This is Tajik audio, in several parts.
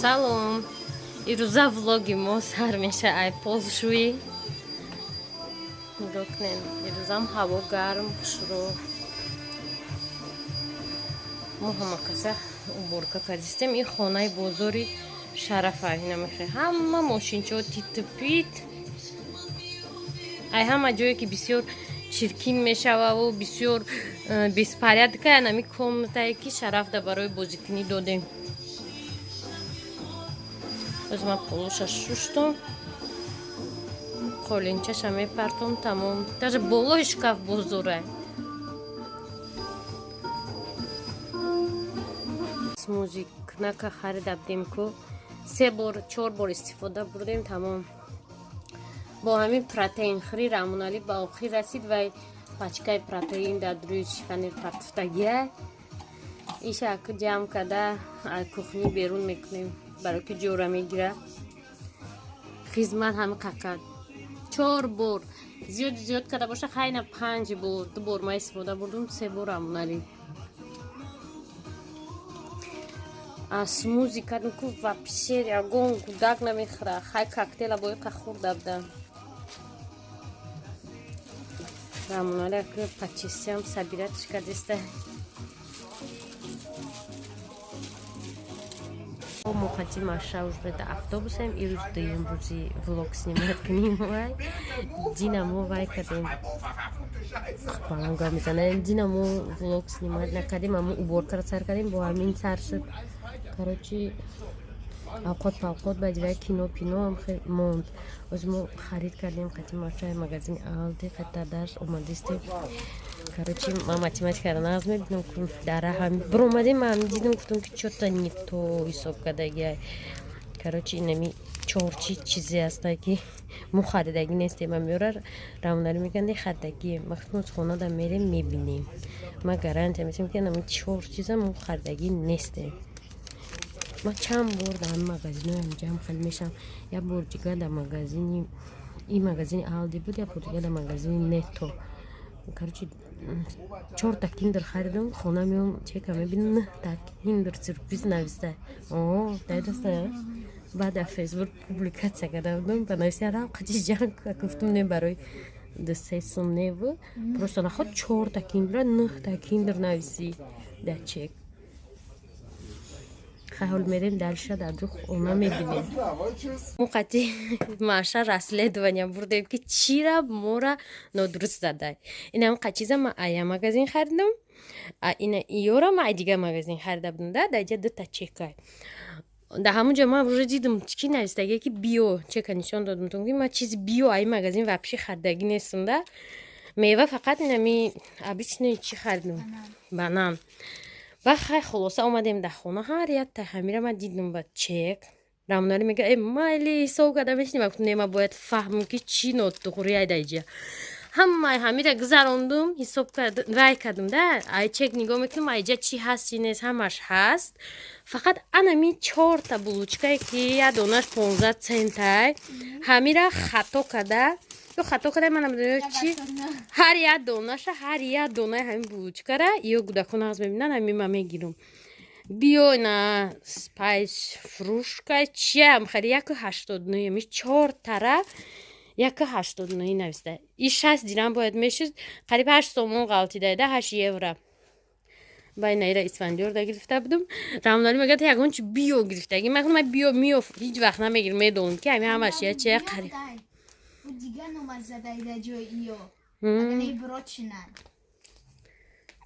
Салом. Ирӯза влоги мо сар меша ай полшӯӣ. Нигоҳ кунед, ирӯзам ҳаво гарм, хушрӯ. Мо ҳамакаса уборка кардистем. Ин хонаи бозори Шарафа ина мехе. Ҳама мошинчаҳо титу-пит. Ай ҳама ҷое ки бисёр чиркин мешававу бисёр беспорядка, анами комнатае ки Шарафда барои бозикунӣ додем. Боз ман полоша шуштум, қолинчаша мепартом, тамом. Даже болои шкаф бозора. Смузикнака харида будем ку, се бор, чор бор истифода бурдем, тамом. Бо ҳамин протеинхӯри Рамоналӣ ба охир расид. Вай пачкаи протеин дар рӯи шифоньер партуфтагия. Иша аку ҷамъ карда, кухни берун мекунем, барои ки ҷора мегира. Хизмат ҳами қақад чор бор зиёд зиёд карда боша, хайна панҷ бор. Ду бор ма истифода бурдум, се бор Рамоналӣ. А смузи кардем ку, вообще ягон гудак намехӯра. Хай, коктейла боиқа хӯрда буда. Рамоналӣ аку пачисиам собиратш кардиста. Мо қати Маша уже да автобусем. Ирӯз дуюм рӯзи влог снимать кунем. Вай дина мо вай кардем, баланд гап мезанем. Дина мо влог снимать накардем, амо уборкаро сар кардем, бо ҳамин сар шуд. Короче, авқот павқот баъди вай кино пино ҳам монд. Оз мо харид кардем қати Машаи магазини Алди, қати омадистем. Короче, ман математикаро нағз мебинам ку, дар ҳам биромадем, ман дидам, гуфтам, ки чё-то не то ҳисоб кардагиай. Короче, инами чорчи чизе ҳаста, ки мо харидагӣ нестем. Амёра Рамоналӣ мегӯянд, харидагием. Вақте мо хонада мерем, мебинем. Ма гарантия метиҳам, ки инами чор чиза мо харидагӣ нестем. Ман чанд бор дар ҳамин магазинҳоям ҷамъ хеле мешавам. Як бор дигар дар магазини, ин магазини Алди буд, як бор дигар дар магазини Нетто. Короче, чорта киндер харидам, хона меом, чека мебинам, нӯҳта киндер сюрприз нависта. О, даидаста. Баъд дар Фейсбук публикатсия карда будам, ба нависта рав қати ҷанг. Гуфтум, не, барои ду се сум неву, просто наход чорта киндера нӯҳта киндер нависӣ дар чек. Хай, ҳол мерем дальше, дар ҷо хона мебинем. Мо қати Маша расследования бурдем, ки чира мора нодуруст задай. Инам чиза ма ая магазин харидам, а ина иёра ма ай дигар магазин харида будам. Да даиҷа дута чекай. Дар ҳамон ҷо ман уже дидам, ки навистагие, ки био. Чека нишон додам, ки ман чизи био аи магазин вообще харидагӣ нестам. Да мева фақат инами обычный чӣ харидам, банан. Ба хай, хулоса, омадем дар хона, ҳар якта ҳамира ман дидам ба чек. Рамоналӣ мега: «Э, майли, ҳисоб карда мешинем». Гуфтам: «Не, ман бояд фаҳмам, ки чӣ нотуғрияй даиҷа». Ҳамаи ҳамира гузарондум, ҳисоб вай кардум, да ай чек нигоҳ мекунам, айҷа чӣ ҳаст, чӣ нест, ҳамаш ҳаст. Фақат анами чорта булочкае, ки як донаш 15 центай, ҳамира хато карда ё хато карда, ман намедонам чи. Ҳар як донаша, ҳар як донаи ҳамин булочкара ё кӯдакон нағз мебинанд, ҳамин ман мегирам. Биё, на спайс фрушка чиям хари, 1,89, ами чортара 1,89 нависта. И 60 дирам бояд мешуд, қариб 8 сомон ғалтида, да 8 евро. Ба инаира Исфандиёрда гирифта будум. Рамоналӣ мегӯяд, ягон чи биё гирифтагӣ. Ман гуфтам, биё миё ҳеҷ вақт намегирам, медонам, ки ҳами ҳамаш я чия қариб. Дигар номар задай дар ҷои иё, агар брочинанд.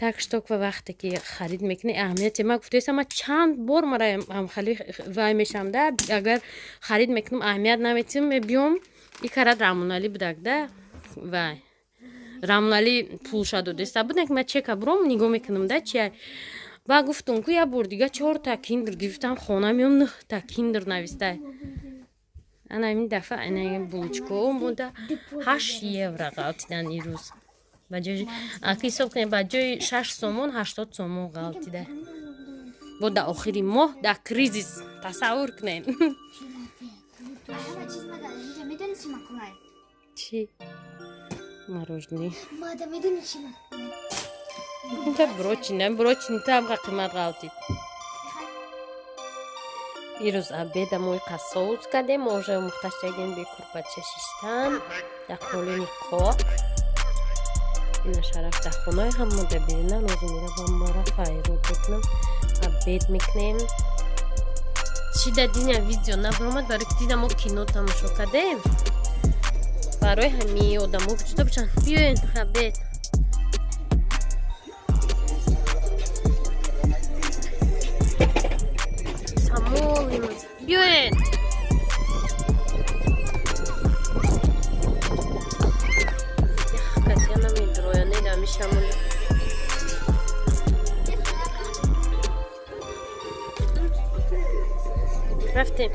Так что вақте ки харид мекунӣ, аҳамияте ма гуфтаистам. Ма чанд бор мара ҳамхали вай мешавам, да агар харид мекунам, аҳамият наметиҳам, мебиём. И карат Рамоналӣ будак, да вай Рамоналӣ пулша додеста будак, ма чека буром, нигоҳ мекунам, да чия. Ба гуфтум, ку як бор дига чорта киндер гирифтам, хона меом, нӯҳта киндер нависта. Ана ин дафъа ана булочко мода 8 евро ғалтидан ирӯз. Ба ҷои, аки ҳисоб кунем, ба ҷои 6 сомон 80 сомон ғалтида. Бо дар охири моҳ, дар кризис, тасаввур кунем. Ҳама чиз мада инҷа медони чӣ мақулай? Чӣ, мороженое? Мада медони чӣ мақулай? Та брочина, брочина там қимат ғалтид. Ирӯз обеда мои қассоуз кардем, мо уже мухташтагем бе курпача шиштан дар қолини қоқ. Ина Шараф дар хонаи ҳама да берина нозу меравам, мара файрод мекунам, обед мекунем. Чӣ да диня видео набаромад, барои ки дидам мо кино тамошо кардем. Барои ҳамин одамо куҷуда бошанд. Биёен обед. Самол имрӯз. Биёен. Ях катя намедроя, не дами шамол. Рафтем.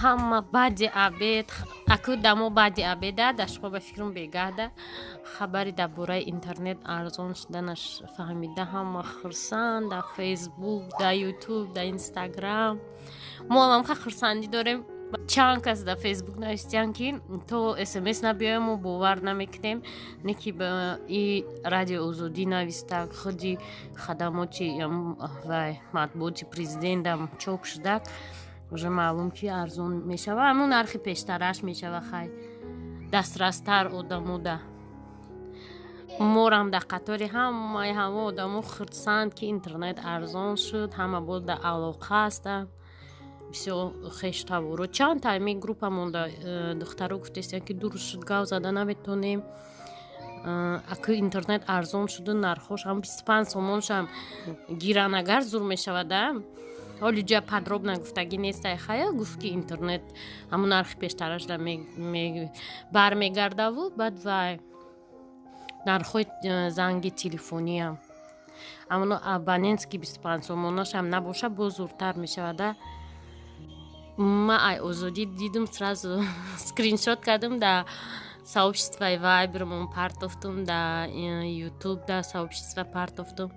Ҳама баъди обед, аку дамо баъди обеда, дашмо ба фикрам бегаҳда хабари дар бораи интернет арзон шуданаш фаҳмида, ҳама хурсанд дар Фейсбук, дар Ютуб, дар Инстаграм. Мо ҳам хурсандӣ дорем. Чанд кас дар Фейсбук навистиянд, ки то СМС набиёем, мо бовар намекунем. Не ки ба и Радио Озодӣ нависта, худи хадамоти вай матбуоти президентам чоп шуда, уже маълум ки арзон мешава, ҳамун нархи пештараш мешава. Хай, дастрастар одамода. Морам дар қатори ҳамаи ҳамо одамо хурсанд, ки интернет арзон шуд, ҳама боз дар алоқа ҳастанд. Бисёр хештаворо чанд тайми группа монда, духтаро гуфтестиянд, ки дуруст шуд, гав зада наметонем. Аку интернет арзон шуду, нархош ҳам 25 сомоншам гиран, агар зур мешавада. Ҳоли ҷа подробно гуфтагӣ нестай. Хая, гуфт, ки интернет ҳамун нархи пештарашда бармегардаву баъд вай нархҳои занги телефониам амно абонентский 25 сомонашам набоша, боз зуртар мешавада. Ма ай Озодӣ дидум, сразу скриншот кардам, да сообществои Вайбермон партофтум, да Ютуб да сообщество партофтум.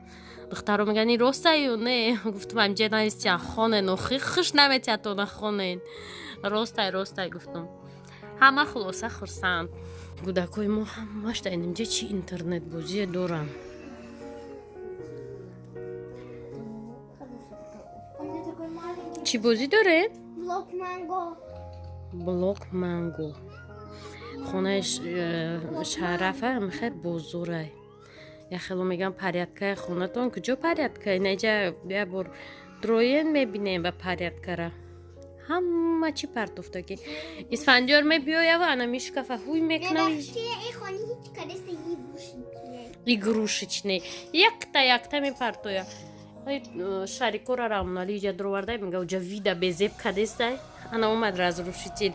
Духтаро мегӯянд, ин роста ё не? Гуфтум, амҷа навистиян, хонен, охи хуш наметиҳад то нахонен. Ростай, ростай, гуфтум. Ҳама хулоса хурсанд. Кӯдакҳои мо ҳамаш дар инҷа чӣ интернетбозие доранд. У меня такой маленький. Чӣ бозӣ дорем? Блок манго. Блок манго. Хонаи Шарафа мехай бозорай. Яхело мегам, порядкаи хонатон куҷо, порядка? Инаҷа як бор дроен мебинем ба порядкара. Ҳама чӣ партофтагӣ. Исфандиёр мебиёява, ана мишкафа ҳуй мекунав. Игрушечный. Якта якта мепартоя. Шарикора рамунали иҷа дуровардай, мега, уҷа вида безеб кадестай. Ана омад разрушитель.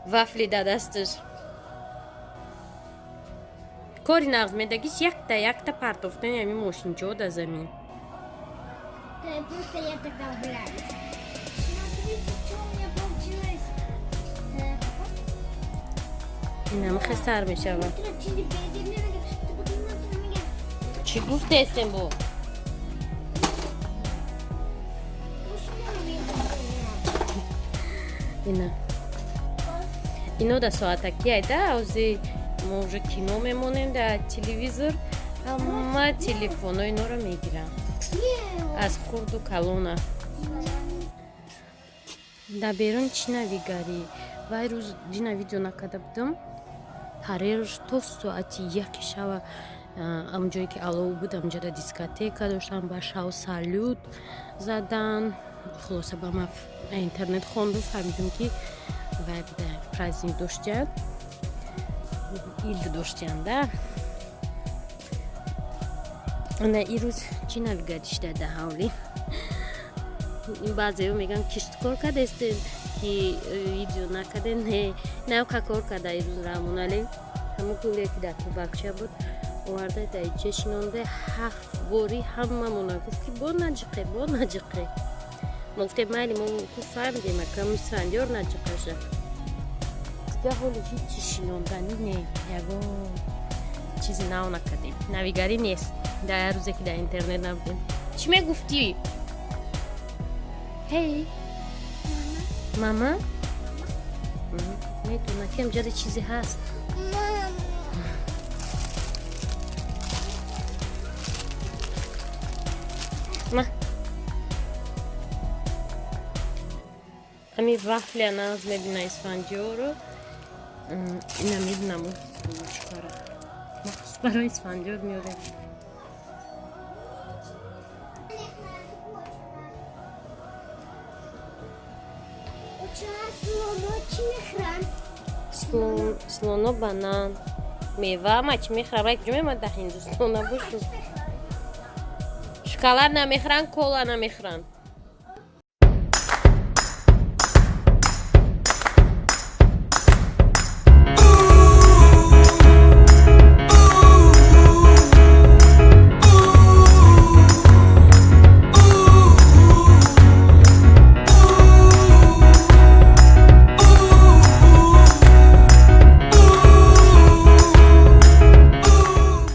Вафли да дасташ. Кори нағз медагиш якта якта партофтани ҳамин мошинчаҳо дар замин. Просто я тогда убираюсь. Смотрите, что у меня получилось. Инам сар мешавад. Чизи безеб намегам. Чӣ гуфтестем бо? Ина. Ино да соатаки айда, ози мо уже кино мемонем дар телевизор, ҳама телефоно иноро мегирам. Аз хурду калона. Дар берун чӣ навигарӣ? Вай рӯз дина видео накарда будам. Парерш то соати 1 шава ам ҷое ки алов буд, амҷода дискотека доштан, ба шав салют задан. Хулоса, ба ма интернет хонду, фаҳмидам, ки вай буда, праздник доштиянд, ид доштиянд да. Ана ирӯз чӣ навигарӣ шуда дар ҳавлӣ? Баъзеҳо мегӯянд, кишткор кардестед. ки видео накарде. Не, навқа кор карда ирӯз Раҳмоналӣ. Ҳамун гуле, ки дар тубакча буд, оварда, дар иҷа шинонда. Ҳафт бори ҳамамона гуфт, ки бо наҷиқе, бо наҷиқе. Мо гуфтем, майли, мо ку фаҳмидем, акам Исфандиёр наҷиқаша. Дига ҳоли ҳичи шинонданӣ не, ягон чизи нав накардем, навигарӣ нест. Дар як рӯзе, ки дар интернет набудем. Чӣ мегуфтӣ? Ҳей, мама медона, ки амҷаде чизе ҳаст. Ма ҳами вафля нағз мебина Исфандиёро. Ина мебинам, чикора махсус барои Исфандиёр меорем. Слоно банан, мева ма чӣ мехӯрам? Рай куҷо мемад, дар Ҳиндустон набошу. Шоколад намехӯранд, кола намехӯранд.